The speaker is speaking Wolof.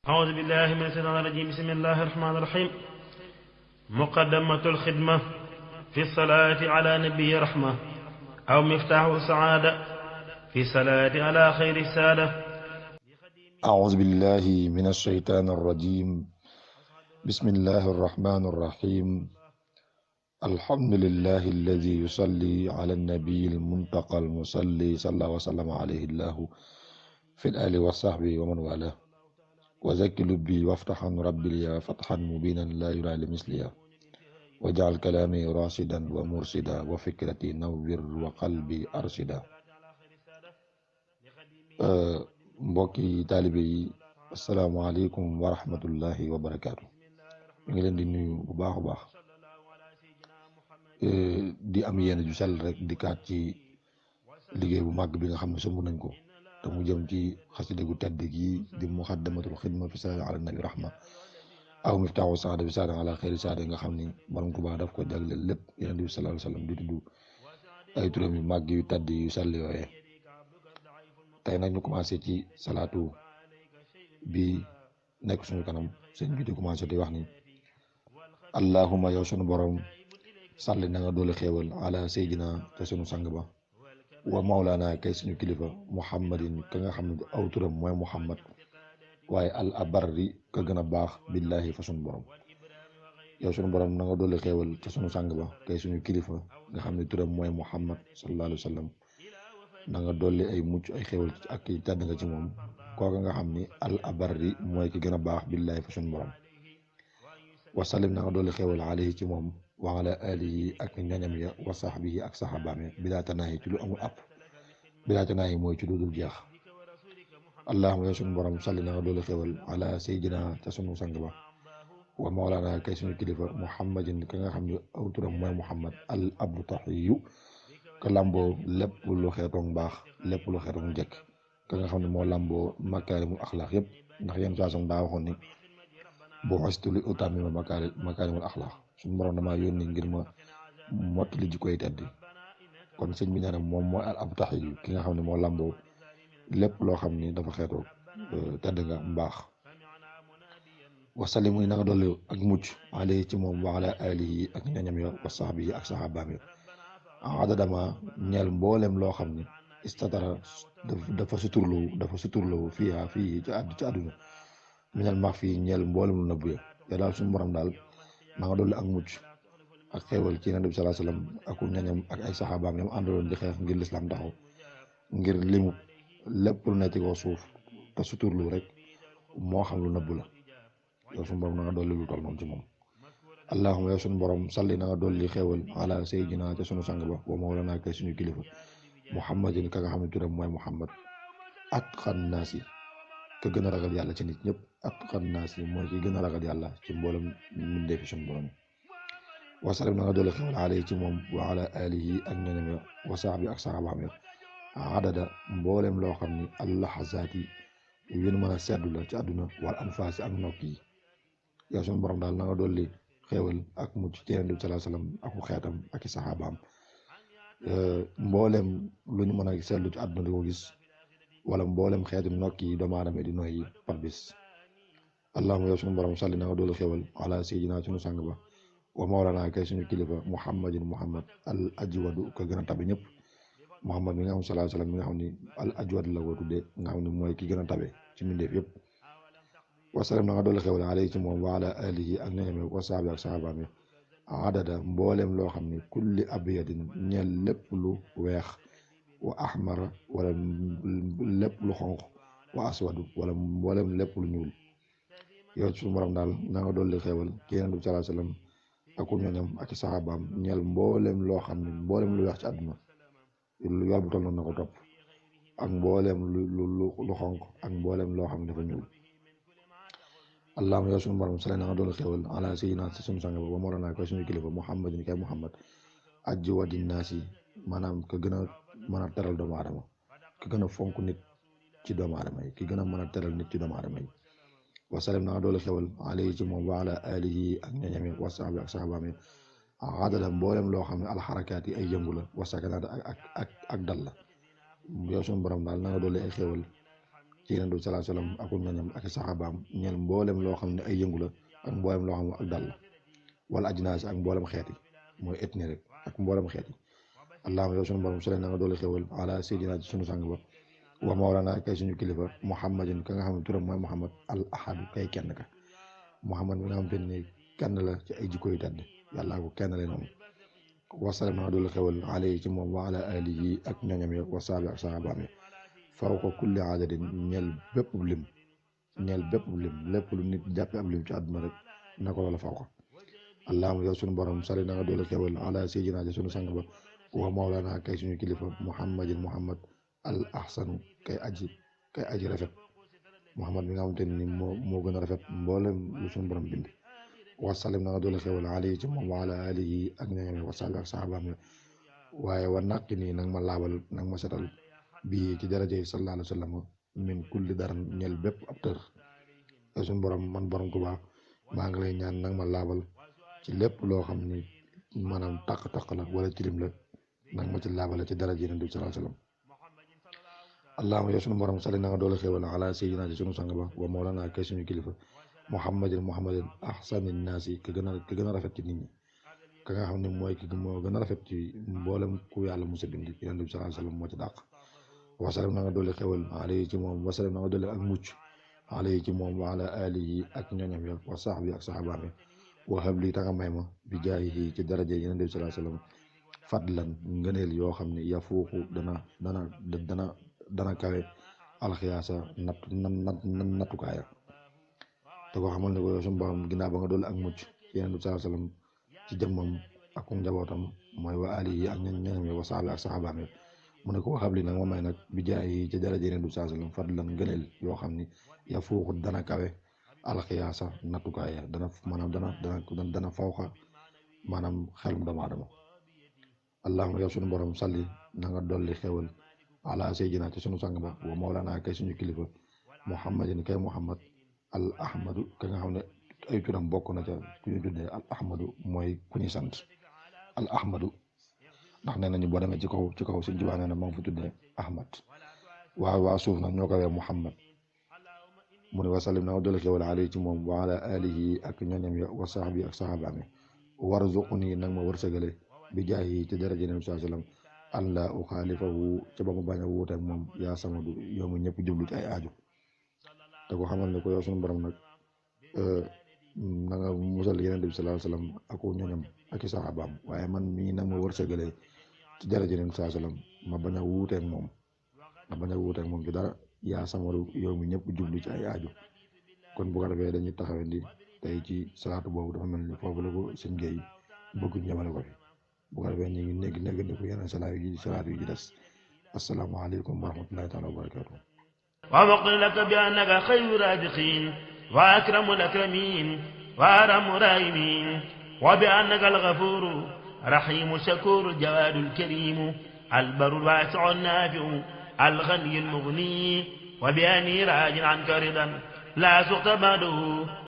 أعوذ بالله من الشيطان الرجيم. بسم الله الرحمن الرحيم. مقدمة الخدمة في الصلاة على نبي رحمة أو مفتاح السعادة في الصلاة على خير السادة. أعوذ بالله من الشيطان الرجيم. بسم الله الرحمن الرحيم. الحمد لله الذي يصلي على النبي المنتقى المصلي صلى الله وسلم عليه الله في الآل وصحبه ومن والاه. وزكي لبي وافتحا ربي لي فتحا مبينا لا يرى لمثلها. وجعل كلامي راشدا ومرشدا وفكرتي نور وقلبي أرشدا. mbokki taalibe yi, asalaamaaleykum wa rahmatullahi wa barakaatu. ñu ngi leen di nuyu bu baax a baax di am yéene ju sell rek di kaat ci liggéey bu màgg bi nga xam ne sumb nañ ko te mu jëm ci xasida gu tedd gi di muqaddamatul xidma fi salaati ala nabi rahma aw miftaaxu saada bi saada ala xeeri saada nga xam ni borom Tuubaa daf ko jagleel lépp Yonent bi sallallahu alayhi wa sallam di tudd ay turam yu màgg yu tedd yu sell yooyee. tey nag ñu commencé ci salaatu bi nekk suñu kanam sëñ bi di commencé di wax ni allahumma yow sunu borom salli na nga doole xéewal ala sayyidina te sunu sang ba wa mawlana kay suñu kilifa muhammadin ka nga xam ne aw turam mooy muhammad waaye al abarri ka gën a baax billahi fa sunu borom. yow sunu borom na nga doole xéewal te sunu sang ba kay suñu kilifa nga xam ne turam mooy muhammad sallallahu alayhi wa sallam. na nga dolli ay mucc ay xéwal ak i tedd nga ci moom kooka nga xam ni al abarri mooy ki gën a baax billahi fa suñu borom. wasalim na nga dolli xéwal alayhi ci moom wa ala alihi ak ñañam ya wa sahbihi ak saxabaam ya bilaa tanaahi ci lu amul app bilaa tanaahi mooy ci lu dul jeex. allahumma yow suñu borom salli na nga dolli xéwal ala sayyidina ca sunu sang ba wa mawlana kay suñu kilifa muhammadin ka nga xam ne aw turam mooy muhammad al abtahiyu ka lamboo lépp lu xeetoon baax lépp lu xeetoon njëkk ka nga xam ne moo lamboo makaarimul axlaax yëpp ndax yenn saa soxna daa waxoon ni boo xastu li utammima makaarimul axlaax suñu borom damaa yónni ngir ma mottali jikkoy tedd. kon sëñ bi nee na moom mooy al abtahi ki nga xam ne moo lamboo lépp loo xam ni dafa xeetoo tedd nga mbaax. wasali muy na nga dolli ak mucc alayhi ci moom wa ala alihi ak ñañam ya wa sahbihi ak saxaabaam ya adadama ñeel mboolem loo xam ni istatara dafa suturloo fii ci àdduna minal max fii ñeel mboolem lu nëbbu ya daal suñu borom daal na nga dolli ak mucc ak xéewal ci Yonent bi sallallahu alayhi wasallam ak ñañam ak ay saxaabaam yam àndaloon di xeex ngir lislaam taxaw ngir limu lépp lu nekk ci kaw suuf te suturlu rek moo xam lu nëbbu la. yow suñu borom na nga dolli lu toll noonu ci moom. allahumma yow sunu borom salli na nga dolli xéewal ala sayyidina ca sunu sang ba wa mawlana kay suñu kilifa muhammadin ka nga xam ne turam mooy muhammad atqan naasi ka gën a ragal yàlla ci nit ñëpp atqan naasi mooy ki gën a ragal yàlla ci mboolem mbindeefi sunu borom. wa sallim na nga dolli xéewal alayhi ci moom wa ala alihi ak ñoñam ya wa sahbi ak saxaabaam ya adada mboolem loo xam ni allahazaati yu ñu mën a seddu la ci àdduna wal anfaasi ak nokk yi. yow sunu borom daal na nga dolli xéewal ak mucc ci Yonent bi sallallahu alayhi wasallam aku xeetam ak i saxaabaam mboolem lu ñu mën a seetlu ci àdduna di ko gis wala mboolem xeetu nokk yi doomu aadama di noyyi par bis. allahumma yow suñu borom salli na nga doolu xéewal ala sayyidina suñu sang ba wa mawlana kay suñu kilifa muhammadin muhammad al ajwadu ko gën a tabe ñëpp muhammad mi nga xam sallallahu alayhi wasallam mi nga xam ni al ajwad la ko tuddee nga xam ne mooy ki gën a tabe ci mbindeef yëpp. wasalam na nga doole xewal alayhi ci moom wa ala alihi ak ñañame wa sahbi ak sahabaam yi adada mbooleem loo xam ne kulli abyadin ñeel lépp lu weex wa ahmara wala lépp lu xonq wa aswadu wala mbooleem lépp lu ñuul. yow suñu borom daal na nga doole xewal ci Yonent bi sallallahu alayhi wasallam ak ñoñam ak sahabaam ñeel mbooleem loo xam ne mbooleem lu weex ci àdduna lu yor bu toll noonu na ko topp ak mbooleem lu xonq ak mbooleem loo xam ne dafa ñuul. allahumma yow suñu borom salli na nga doolu xéewal ala sayyidina si suñu sang ba wa mawlana koy suñu kilifa muhammadin kay muhammad ajwadi naasi maanaam ka gën a mën a teral doomu aadama ka gën a fonk nit ci doomu aadama yi ki gën a mën a teral nit ci doomu aadama yi. wa sallim na nga doolu xéewal alayhi ci moom wa ala alihi ak ñañami wa sahbi ak sahabaam yi adada mboolem loo xam ne alxarakaat yi ay yëngu la wa sakanaat ak dal la. yow suñu borom daal na nga doolu ay xéewal ci Yonent bi sallallahu alayhi wasallam ak ñoñam ak saxaabaam ñeel mboolem loo xam ne ay yëngu la ak mboolem loo xam ne ak dal la wala ajnaas ak mboolem xeet yi mooy ethnie rek ak mboolem xeet yi allahumma yow sunu borom sole na nga doole xewal ala sayyidina ci sunu sang ba wa mawlana kay suñu kilifa muhammadin ka nga xam ne turam mooy muhammad al ahadu kay kenn ka muhammad mi nga xam te ni kenn la ci ay jikko yu tedd yàllaa ko kenn leen moom wasalam na nga doole xewal alayhi ci moom wa ala alihi ak ñoñam ya wa saabi ak sahabaam ya fawqa kulli adadin ñeel bépp lim lépp lu nit jàppe ab lim ci àdduna rek na ko wala fawqa allahumma yow sunu borom sali na nga doole xewal ala sayyidina ci sunu sang ba wa mawlana kay suñu kilifa muhammad al ahsanu kay aji rafet muhammad mi nga xamante ni moo gën a rafet mboolem lu suñu borom bind wasalim na nga doole xewal alayhi ci moom wa ala alihi ak ñoñam wa sahbi ak sahabaam ya waaye wa naqi nii nag ma laabal nag ma setal bii ci daraje sallallahu alayhi wa sallam min kulli daran ñel bépp ab tër suñu borom man borom Tuubaa maa ngi lay ñaan nag ma laabal ci lépp loo xam ni maanaam taq-taq la wala tilim la nag ma ci laabale ci daraje Yonent bi sallallahu alayhi wa sallam allahumma yow sunu borom sali na nga doole xewal ala sayyidina ci sunu sang ba wa mawlana kay suñu kilifa muhammadin ahsanin naasi ka gën a rafet ci nit ñi ka nga xam ne mooy ki moo gën a rafet ci mboolem ku yàlla musa bind Yonent bi sallallahu alayhi wa sallam moo ci dàq wasalam na nga doole xewal alayhi ci moom wasalam na nga doole ak mucc alayhi ci moom wa ala alihi ak ñoñam ya wa sahbi ak sahabaam ya wa habli ta nga may ma bi jaahihi ci daraje Yonent bi sallallahu alayhi wa sallam fadlan ngëneel yoo xam ne yafuuxu dana kawe alxiyaasa nattukaaya te ko xamal ne ko yow suñu borom ginnaaw ba nga doole ak mucc ci Yonent bi sallallahu alayhi wa sallam ci jëmmam ak njabootam mooy wa alihi ak ñoñam ya wa sahbi ak sahabaam ya mu ne ko waxab li nag ma may nag bi jaay ci daraje Yonent bi sallallahu alayhi wa sallam fadlan ngëneel yoo xam ni yafuuxu dana kawe alxiyaasa nattukaaya dana fawxa maanaam xelum doomu aadama allahumma yow sunu borom salli na nga dolli xewal ala sayyidina ci sunu sang ba wa mawlana kay suñu kilifa muhammadin kay muhammad al ahmadu ka nga xam ne ay turam bokk na ca ku ñu tuddee al ahmadu mooy ku ñu sant al ahmadu ndax nee nañu boo demee ci kaw suñu jubaa nee na moo ngi fi tuddee ahmad waa suuf nag ñoo ko wee muhammad mu ne wasallim na nga dolli xewal alayhi ci moom wa ala alihi ak ñoñam ya wa sahbi ak sahabaam warzuqni nag ma wërsëgale bi jaahi ci daraja Yonent bi sallallahu alayhi wa sallam an la uxaalifahu ca ba ma bañ a wuute ak moom yaa samadu yow mi ñëpp jublu ci ay aajo te ko xamal ne ko yow sunu borom nag na nga musal Yonent bi sallallahu alayhi wa sallam ak ñoñam ak i saxaabaam waaye man mii nag ma wërsëgale ci daraja Yonent bi sallallahu alayhi wa sallam ma bañ a wuute ak moom ci dara yaa samadu yow mi ñëpp jublu ci ay aajo kon bu ko defee dañuy taxawandi tey ci salaatu boobu dafa mel ni foofu la ko seen géey bëgguñ ñamale ko fi bu ko defee ñu ngi néggandiku yeneen salaatu yi ci des asalaamaaleykum wa rahmatullahi taala wa barakatuh wa waqul laka bi annaka xayru raziqin wa akramu akramin wa arhamu rahimin wa bi annaka alghafuru rahimu shakuru jawadu alkarimu albaru alwasiu alnafiu alghani almughni wa bi anni rajin anka ridan la suqta ba'dahu